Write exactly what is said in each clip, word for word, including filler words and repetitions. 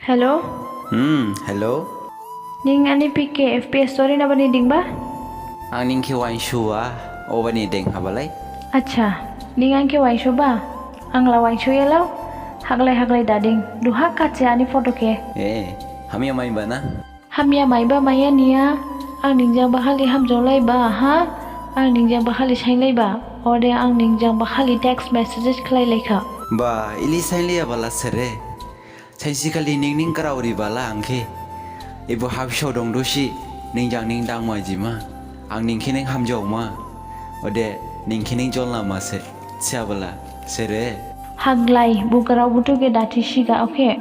Hello. Hmm, hello. Ning ani pic khe F B S story na bani dingba? Ang ning khe wainsuwa, obani deng habalai. Acha, ning ang khe wainsuba? Ang la wainsuya lao. Haglai haglai da ding. Duha khachi ani photo khe. Eh, hamya maiba na? Hamya maiba maya niya. Ang ning jang bakhali hamjaolaiba ha? Ang ning jang bakhali sainlaiba? Ode ang ning jang bakhali text messages khlailaikha? Ba, ili sainlaiya bala sere. Sainsikhali ning ning grao ribala ang khe. Ebo habsao dong dosi, ning jang ning dangma jima. Ang ning khe ning hamjaoma. Ode ning khe ning jolnama se. Siyabala, sere. Haglai, bo grao buthu khe da thisiga, okay?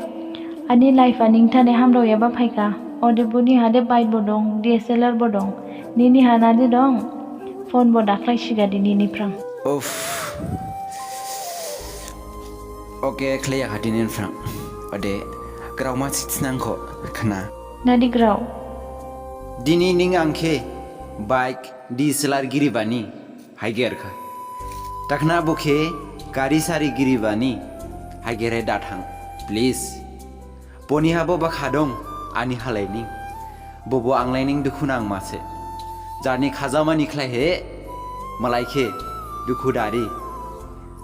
Ani life ha ning thane hamdaoyaba phaikha. Ode boni hade bike bo dong, D S L R bo dong. Nini ha nadi dong? Phone bo da khlaisiga di nini phrang. Uff. Okay, khlaiya ha dini niphrang. Ode, grao masi thinangkho, khna. Nadi grao? Dini ning ang khe bike, D S L R giribani haigerkha. Dakhna bo khe gari sari giribani haigerhi da thang, please. Boni habo bakha dong, ani halai ning. Bobo anglai ning dukhu nangma se. Jarni khajamani khlaihi, malai khe dukhu dari.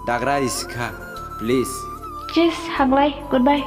Dagra risikha, please. Cheers, haglai, goodbye.